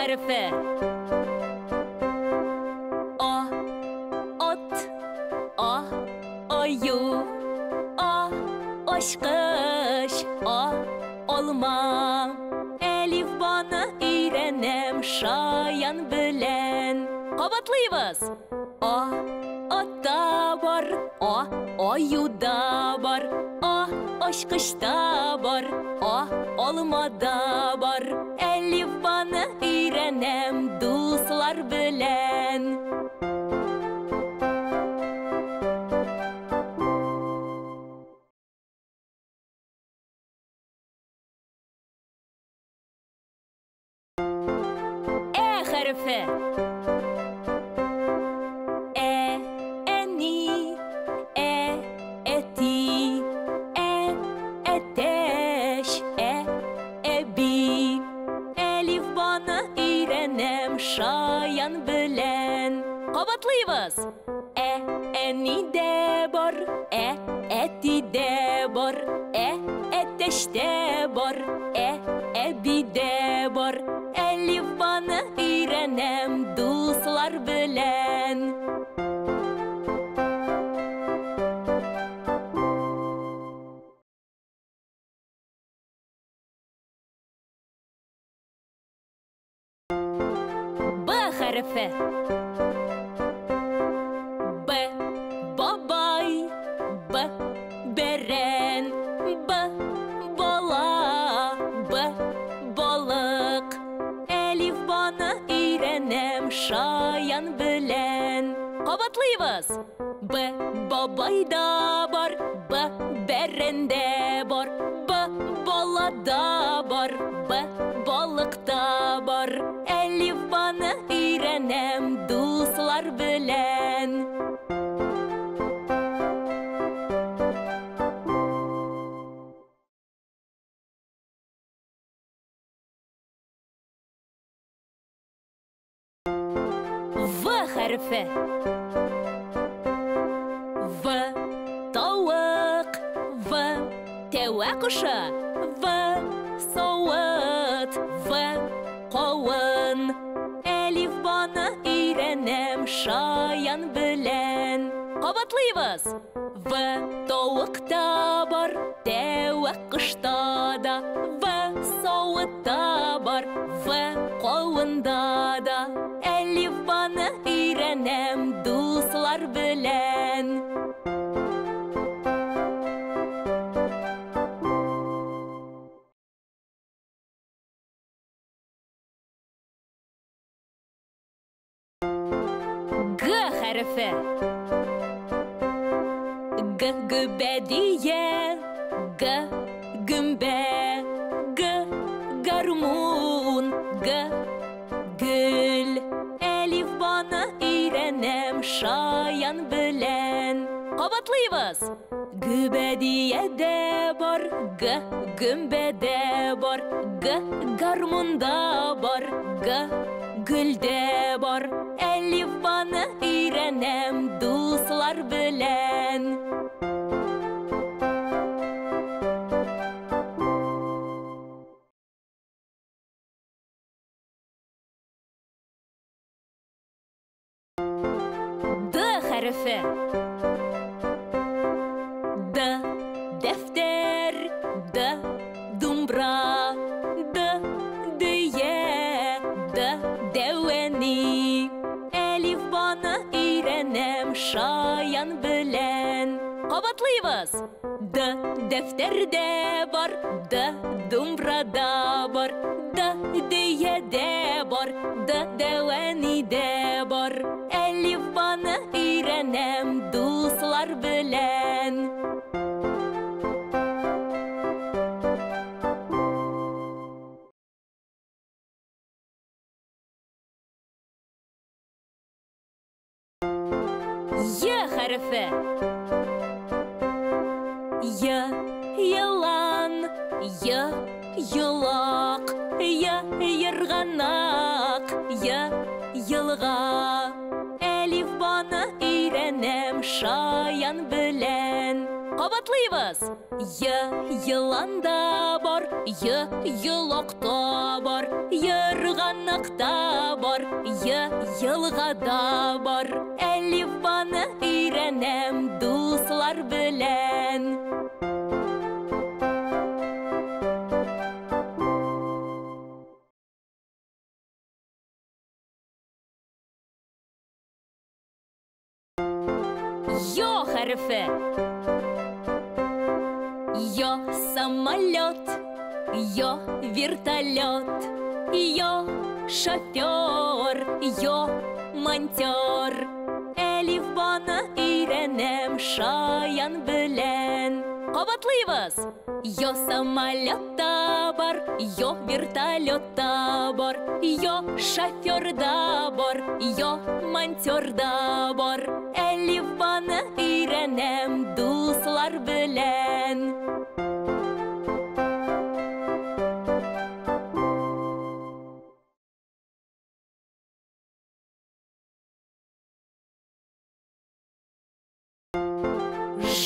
хәрефе. А, ат, А, аю, А, ачкыч, А, алма. Әлифбаны өйрәнәм шаян белән. Кабатлыйбыз. А, атта бар, А, аюда бар, А, ачкычта бар, А, алмада бар. Әлифбаны өйрәнәм дуслар белән. Ә хәрефе. Ә, әни, ә, әти, ә, әтәч, ә, әби. Әлифбаны өйрәнәм шаян белән. Кабатлыйбыз. Ә, әнидә бар, ә, әтидә бар, ә, әтәчтә бар, ә, әбидә бар. Әлифбаны өйрәнәм дуслар белән. Б хәрефе. Б, бабай, Б, бәрән, Б, бала, Б, балык. Әлифбаны өйрәнәм шаян белән. Кабатлыйбыз. Б, бабайда бар, Б, бәрәндә бар, Б, балада бар, Б, балыкта бар. Әлифбаны өйрәнәм дуслар белән. В хәрефе. В, тавык, В, тәвә кошы, В, савыт, В, кавын. Әлифбаны өйрәнәм шаян белән. Кабатлыйбыз. В, тавыкта бар, тәвә кошта да, В, савытта бар, В, кавында да. Әлифбаны өйрәнәм дуслар белән. Г хәрефе. Г, гөбәдия, Г, гөмбә, Г, гармун, Г, гөл. Әлифбаны өйрәнәм шаян белән. Кабатлыйбыз. Гөбәдиядә бар, Г, гөмбәдә бар, Г, гармунда бар, Г, гөлдә бар. Әлифбаны өйрәнәм дуслар белән. Д хәрефе. Д, дәфтәр, Д, думбра, Д, дөя, Д, дәвәни. Әлифбаны өйрәнәм шаян белән. Кабатлыйбыз. Д, дәфтәрдә бар, Д, думбрада бар, Д, дөядә бар, Д, дәвәнидә бар. Әлифбаны өйрәнәм дуслар белән. Е хәрефе. Е, елан, Е, елак, Е, ерганак, Е, елга. Әлифбаны өйрәнәм шаян белән. Кабатлыйбыз. Е еланда бар, Е йолакта бар, Ерганакта бар, Е елгада бар. Әлифбаны өйрәнәм дуслар белән. Ё хәрефе. Ё самолет, ё вертолет, ё шофер, ё монтер. Әлифбаны өйрәнәм шаян белән. Кабатлыйбыз. Ё самолетта бар, ё вертолетта бар, ё шоферда бар, ё монтерда бар. Әлифбаны өйрәнәм дуслар белән.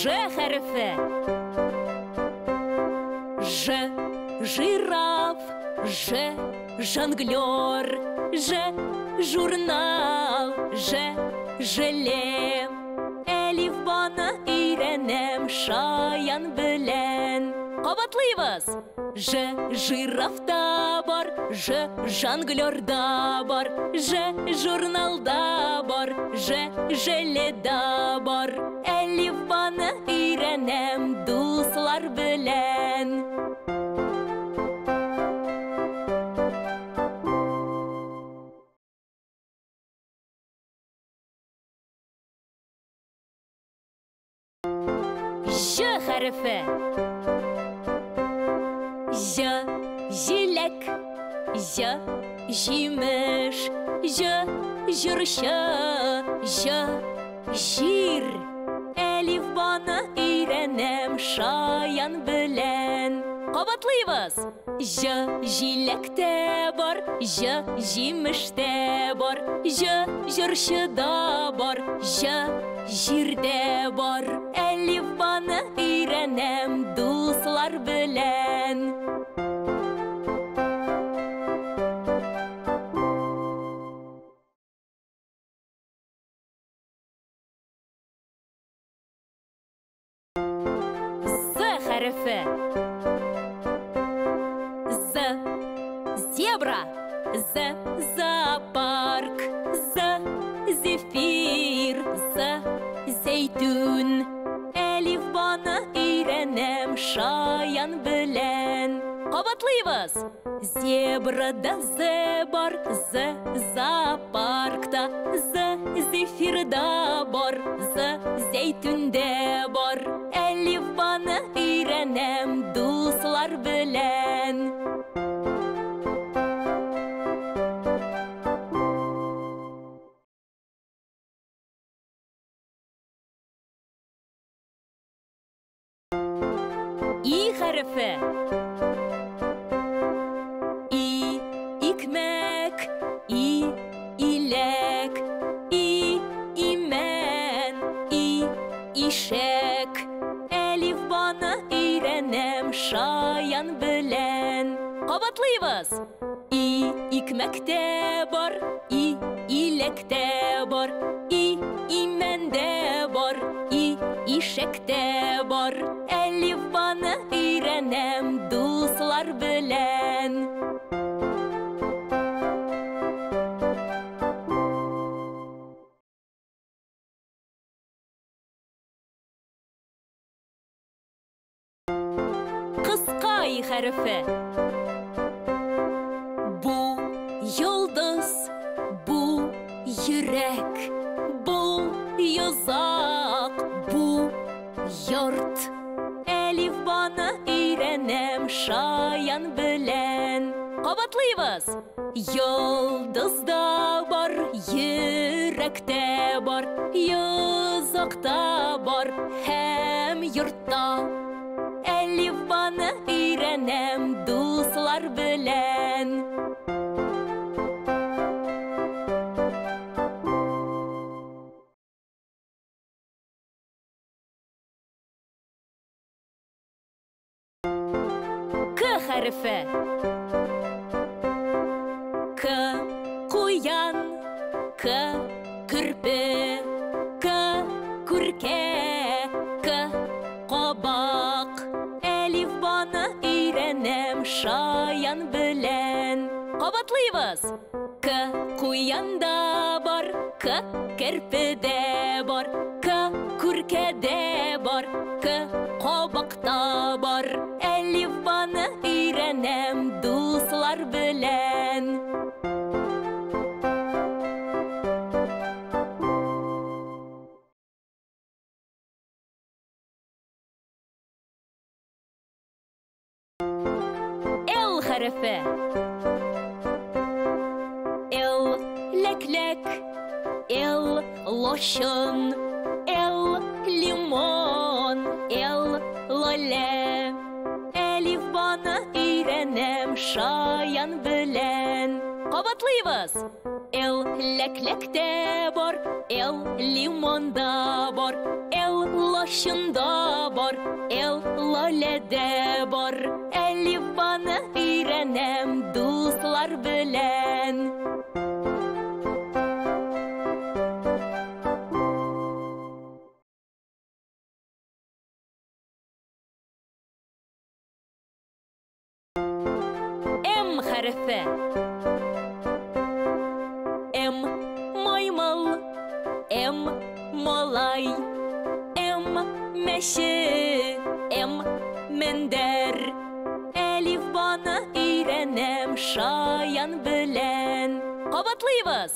Ж хәрефе. Ж жираф, Ж жонглер, Ж журнал, Ж желе. Әлифбаны өйрәнәм шаян белән. Кабатлыйбыз. Ж жирафта бар, Ж жонглерда бар, Ж журналда бар, Ж желеда бар. Әлифбаны өйрәнәм дуслар белән. Ж хәрефе. Ж җиләк, Ж җимеш, Ж җырчы, Ж җир. Әлифбаны өйрәнәм шаян белән. Кабатлыйбыз. Ж җиләктә бар, Ж җимештә бар, Ж җырчыда бар, Ж җирдә бар. Әлифбаны өйрәнәм дуслар белән. З хәрефе. З зебра, З зоопарк, З зефир, З зәйтүн. Әлифбаны өйрәнәм шаян белән. Кабатлыйбыз. Зебрада З бар, З зоопаркта, З зефирда бар, З зәйтүндә бар. Әлифбаны өйрәнәм дуслар белән. И хәрефе. И икмәк, И иләк, И имән, И ишәк. Әлифбаны өйрәнәм шаян белән. Кабатлыйбыз. И икмәктә бар, И иләктә бар, И имәндә бар, И ишәктә бар. Әлифбаны өйрәнәм дуслар белән. Кыска И хәрефе. Бу йолдыз, бу йөрәк, бу йозак, бу йорт. Әлифбаны өйрәнәм шаян белән. Кабатлыйбыз. Йолдызда бар, йөрәктә бар, йозакта бар һәм йортта. Әлифбаны өйрәнәм дуслар белән. хәрефе. К куян, К көрпе, К күркә, К кабак. Әлифбаны өйрәнәм шаян белән. Кабатлыйбыз. К куянда бар, К керпедә бар, К күркәдә бар, К кабакта бар. Әлифбаны өйрәнәм дуслар белән. Л хәрефе. Л ләкләк, Л лощын, Л лимон, Л лалә. Әлифбаны өйрәнәм шаян белән. Кабатлыйбыз. Л ләкләктә бар, Л лимонда бар, Л лощында бар, Л лаләдә бар. Әлифбаны өйрәнәм дуслар белән. М хәрефе. М маймыл, М малай, М мәче, М мендәр. Әлифбаны өйрәнәм шаян белән. Кабатлыйбыз.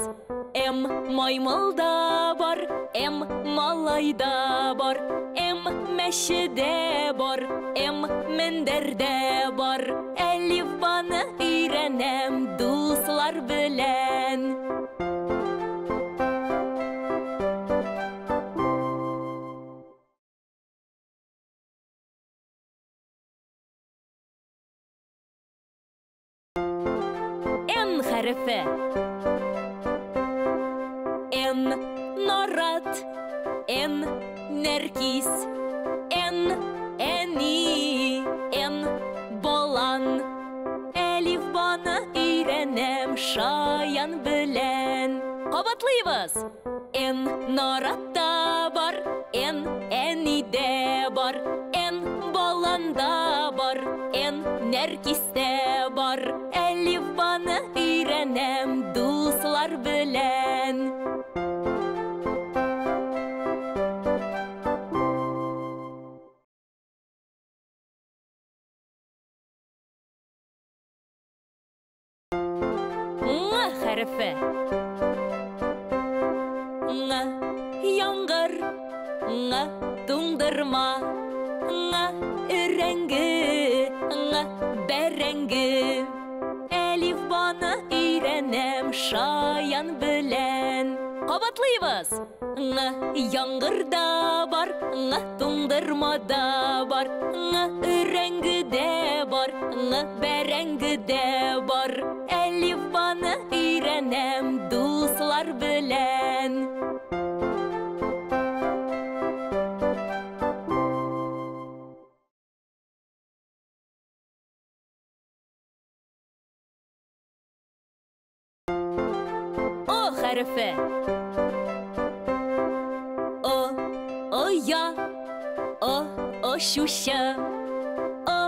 М маймылда бар, М малайда бар, М мәчедә бар, М мендәрдә бар. Әлифбаны өйрәнәм дуслар белән. Н хәрефе. Н нарат, Н нәркис, Н әни, Н балан. Әлифбаны өйрәнәм шаян белән. Кабатлыйбыз. Н наратта бар, Н әнидә бар, Н баланда бар, Н нәркистә бар. Әлифбаны өйрәнәм дуслар белән. Ң хәрефе. Ң яңгыр, Ң туңдырма, Ң өрәңге, Ң бәрәңге. Әлифбаны өйрәнәм шаян белән. Кабатлыйбыз. Ң яңгырда бар, Ң туңдырмада бар, Ң өрәңгедә бар, Ң бәрәңгедә бар. Әлифбаны өйрәнәм дуслар белән. О хәрефе. О оя, О очучы, О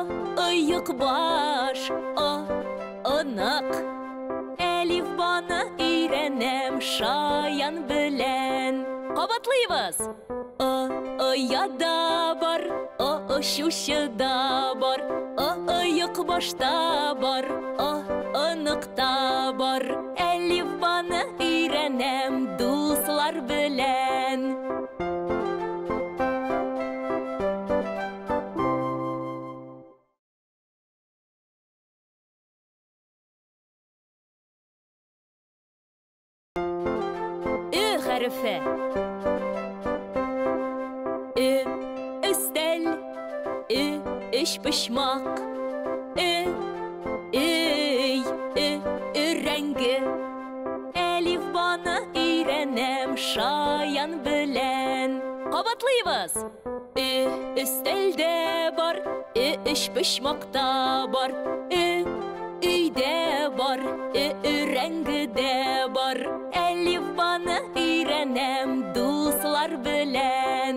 оекбаш, О онык. Әлифбаны өйрәнәм шаян белән. Кабатлыйбыз. О ояда бар, О очучыда бар, О оекбашта бар, О оныкта бар. Әлифбаны өйрәнәм дуслар белән. Ö хәрефе. Ö өстәл, Ö өчпочмак, Ö өй, Ö өрәңге. Әлифбаны өйрәнәм шаян белән. Кабатлыйбыз. Ö өстәлдә бар, Ö өчпочмакта бар, Ö өйдә бар, Ö өрәңгедә бар. Әлифбаны өйрәнәм дуслар белән.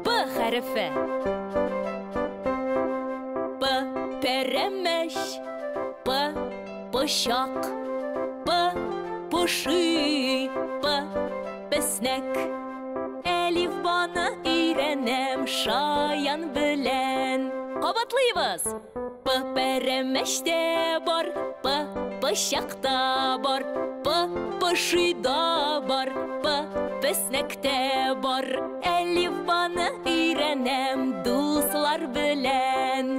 П хәрефе. П пәрәмәч, П пычак, П поши, П песнәк. Әлифбаны өйрәнәм шаян белән. Кабатлыйбыз. П пәрәмәчтә бар, П пычакта бар, П пошида бар, П песнәктә бар. Әлифбаны өйрәнәм дуслар белән.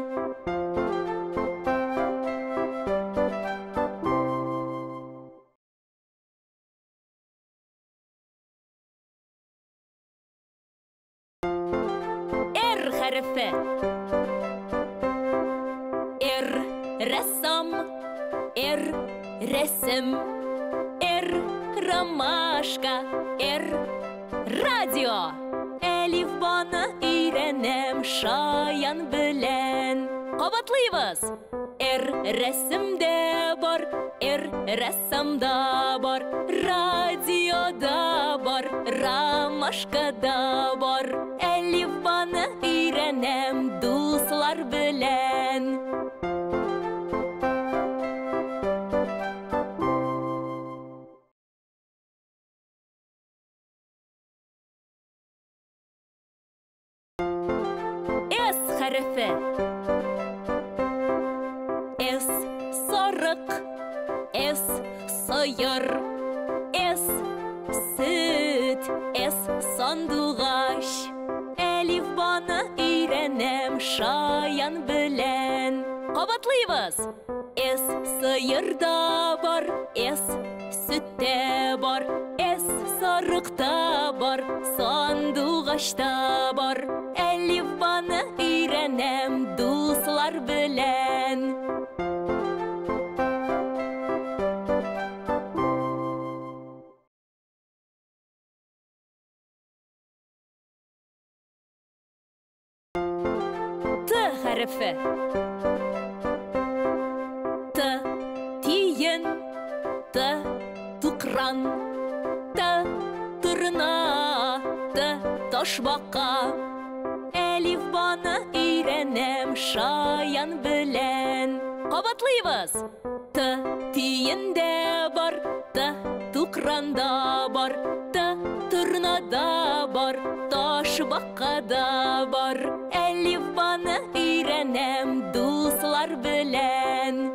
Р хәрефе. Р рәссам, Р рәсем, Р ромашка, Р радио. Әлифбаны өйрәнәм шаян белән. Кабатлыйбыз. Р рәсемдә бар, Р рәссамда бар, радиода бар, ромашкада бар. Әлифбаны өйрәнәм дуслар белән. С хәрефе. С сарык, С сыер, С сөт, С сандугач. Әлифбаны өйрәнәм шаян белән. Кабатлыйбыз. С сыерда бар, С сөттә бар, С сарыкта бар, сандугачта бар. Әлифбаны өйрәнәм дуслар белән. Т хәрефе. Т тиен, Т тукран, Т торна, Т ташбака. Әлифбаны өйрәнәм шаян белән. Кабатлыйбыз. Т тиендә бар, Т тукранда бар, Т торнада бар, ташбакада бар. Әлифбаны өйрәнәм дуслар белән.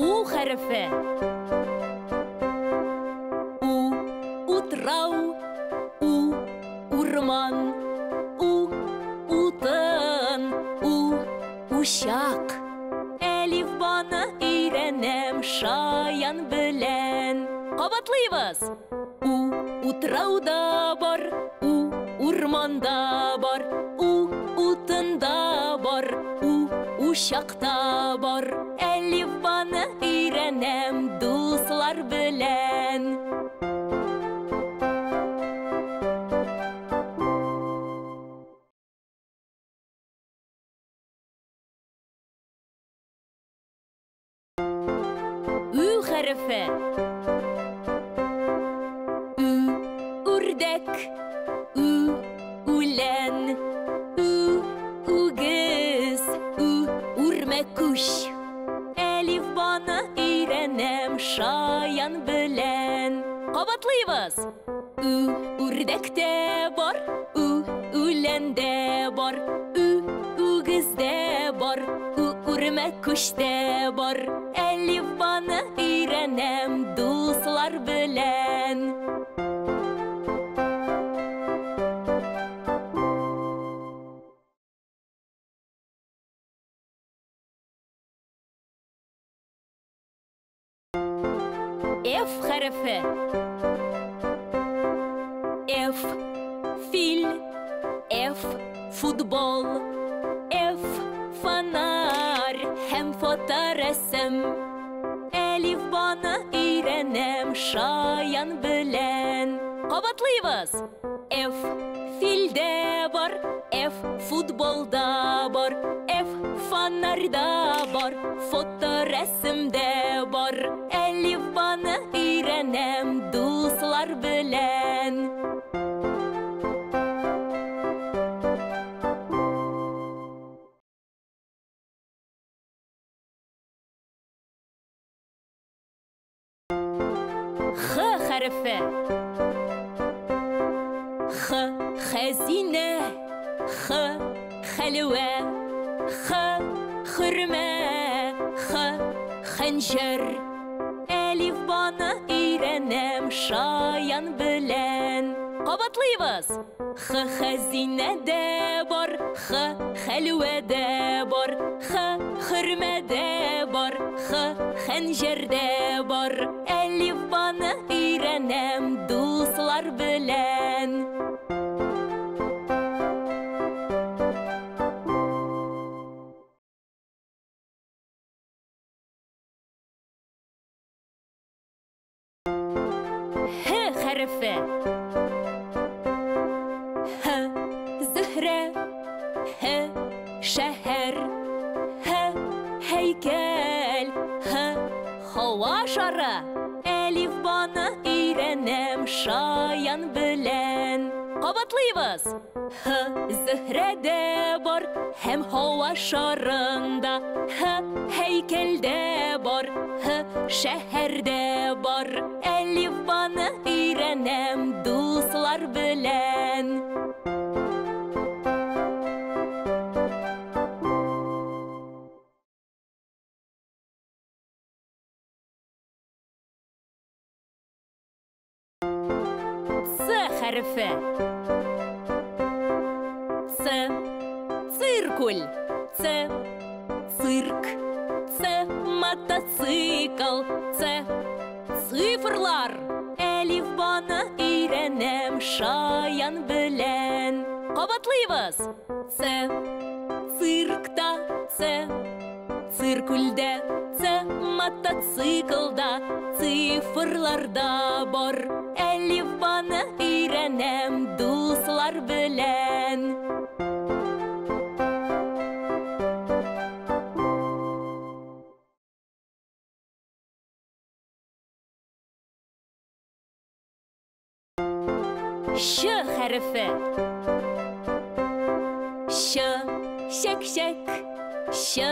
У хәрефе. У утрау, У урман, У утын, У учак. Әлифбаны өйрәнәм шаян белән. Кабатлыйбыз. У утрауда бар, У урманда бар, У утында бар, У учакта бар. Әлифбаны өйрәнәм дуслар белән. Ü хәрефе. Ü үрдәк, Ü үлән, Ü үгез, Ü үрмәкүч. Әлифбаны өйрәнәм шаян белән. Кабатлыйбыз. Ü үрдәктә бар, Ü үләндә бар, Ü үгездә бар, Ü үрмәкүчтә бар. Әлифбаны өйрәнәм дуслар белән. F хәрефе. F фил, F футбол, F фонарь һәм фоторәсем. Әлифбаны өйрәнәм шаян белән. Кабатлыйбыз. F филдә бар, F футболда бар, F фонарьда бар, фоторәсемдә бар. Әлифбаны өйрәнәм дуслар белән. Х хәрефе. Х хәзинә, Х хәлвә, Х хөрмә, Х хәнҗәр. Әлифбаны өйрәнәм шаян белән. Кабатлыйбыз. Х хәзинәдә бар, Х хәлвәдә бар, Х хөрмәдә бар, Х хәнҗәрдә бар. Әлифбаны өйрәнәм дуслар белән. Һ хәрефе. Һ Зөһрә, Һ шәһәр, Һ һәйкәл, Һ һава шары. Әлифбаны өйрәнәм шаян белән. Кабатлыйбыз. Һ Зөһрәдә бар һәм һава шарында, Һ һәйкәлдә бар, Һ шәһәрдә бар. Әлифбаны өйрәнәм дуслар белән. Ц хәрефе. Ц циркуль, Ц цирк, Ц мотоцикл, Ц цифрлар. Әлифбаны өйрәнәм шаян белән. Кабатлыйбыз. Ц циркта, Ц циркульдә, Ц мотоциклда, цифрларда бар. Әлифбаны өйрәнәм дуслар белән. Ш хәрефе. Ш чәк-чәк, Ш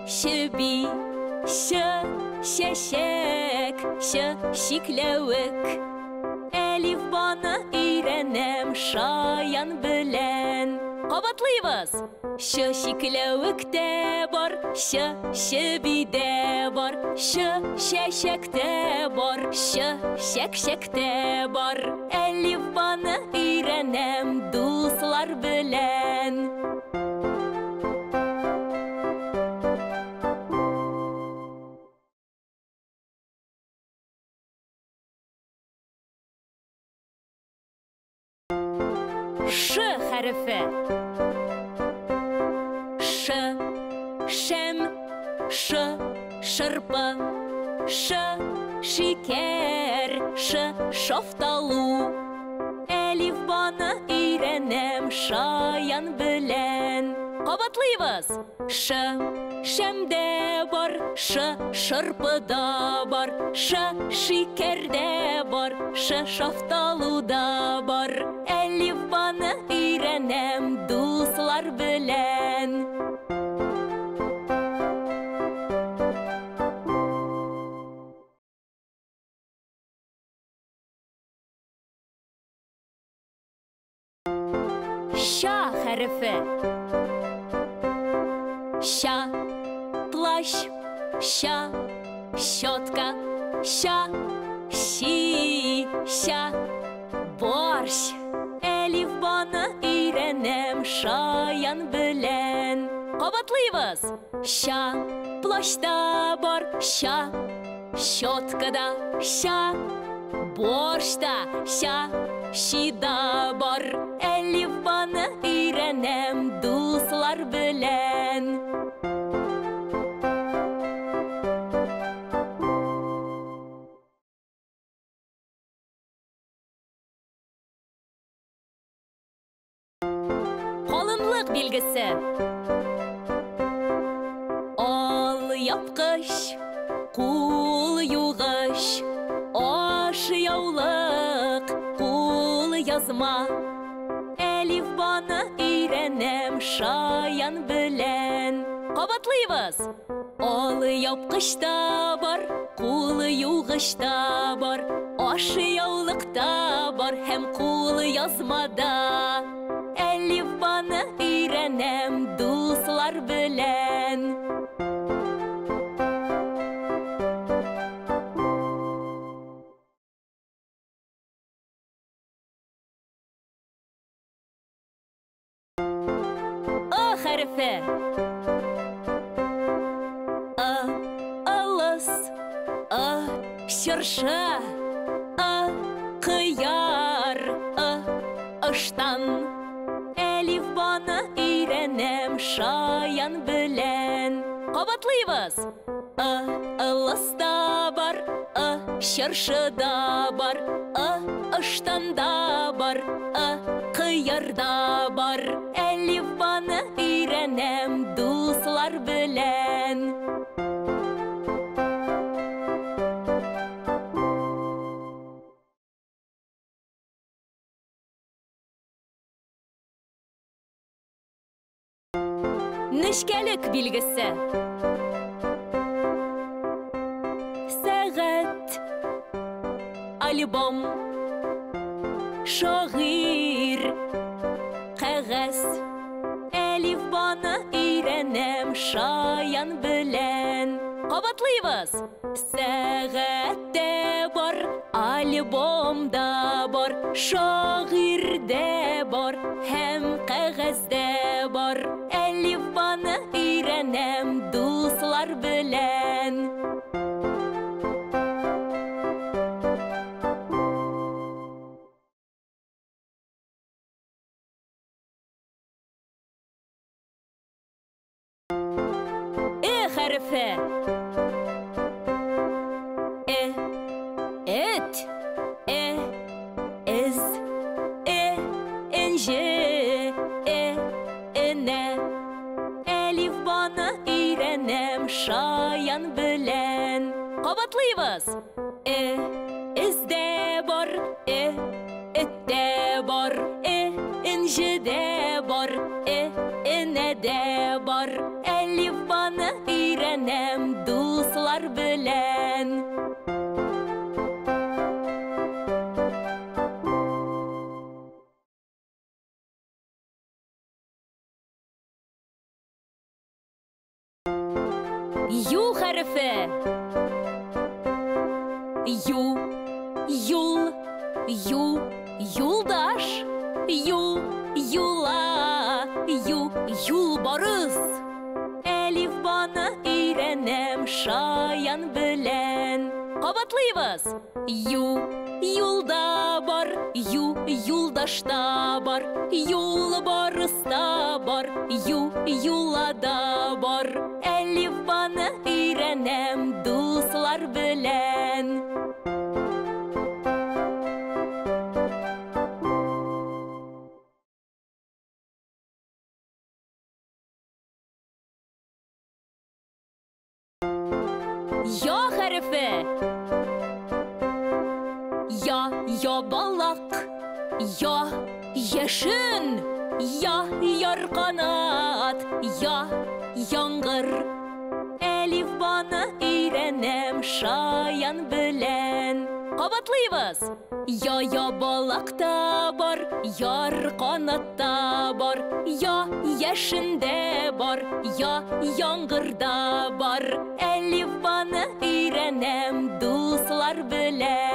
чеби, Ш чәчәк, Ш чикләвек. Әлифбаны өйрәнәм шаян белән. Кабатлыйбыз. Ш чикләвектә бар, Ш чебидә бар, Ш чәчәктә бар, Ш чәкчәктә бар. Әлифбаны өйрәнәм дуслар белән. Ш хәрефе. Ш шәм, Ш шырпы, Ш шикәр, Ш шафталу. Әлифбаны өйрәнәм шаян белән. Кабатлыйбыз. Ш шәмдә бар, Ш шырпыда бар, Ш шикәрдә бар, Ш шафталуда бар. Әлифбаны өйрәнәм дуслар белән. Щ хәрефе. Щ плащ, Щ щетка, Щ щи, Щ борщ. Әлифбаны өйрәнәм шаян белән. Кабатлыйбыз. Щ плащта бар, Щ щеткада ща, борщта ща, щида бар. Әлифбаны өйрәнәм дуслар белән. Калынлык билгесе. Ал япкыч, кул югыч, аш яулык, кул язма. Әлифбаны өйрәнәм шаян белән. Кабатлыйбыз. Ал япкыч та бар, кул югыч та бар, аш яулык та бар һәм кул язмада. Әлифбаны өйрәнәм дуслар белән. Ы хәрефе. Ы, ылыс, ы, чыршы, ы, кыяр, ы, ыштан. Әлифбаны өйрәнәм шаян белән. Кабатлыйбыз. Ы, ылыста бар, ы, чыршыда бар, ы, ыштанда бар, ы, кыярда бар. Әлифбаны өйрәнәм дуслар белән. Нечкәлек билгесе. Сәгать, альбом, шагыйрь, кәгазь. Әлифбаны өйрәнәм шаян белән. Кабатлыйбыз. Сәгатьтә бар, альбомда бар, шагыйрьдә бар һәм кәгазьдә бар. Әлифбаны өйрәнәм дуслар белән. Э хәрефе. Э, эт, э, эз, э, энҗе, э, энә. Әлифбаны өйрәнәм шаян белән. Кабатлыйбыз. Э, эздә бар, э, эттә бар, э, энҗедә бар, э, энәдә бар. Әлифбаны өйрәнәм дуслар белән. Ю хәрефе. Ю, юл, ю, юлдаш, ю, юла, ю, юлбарыс. Әлифбаны өйрәнәм шаян белән. Кабатлыйбыз. Ю, юлда бар, ю, юлдашта бар, юлбарыста бар, ю, юлада бар. Әлифбаны өйрәнәм дуслар белән. Я хәрефе. Я, ябалак, я, яшен, я, ярканат, я, яңгыр. Әлифбаны өйрәнәм шаян белән. Кабатлыйбыз. Я, ябалакта бар, ярканатта бар, я, яшендә бар, я, яңгырда бар. Әлифбаны өйрәнәм дуслар белән.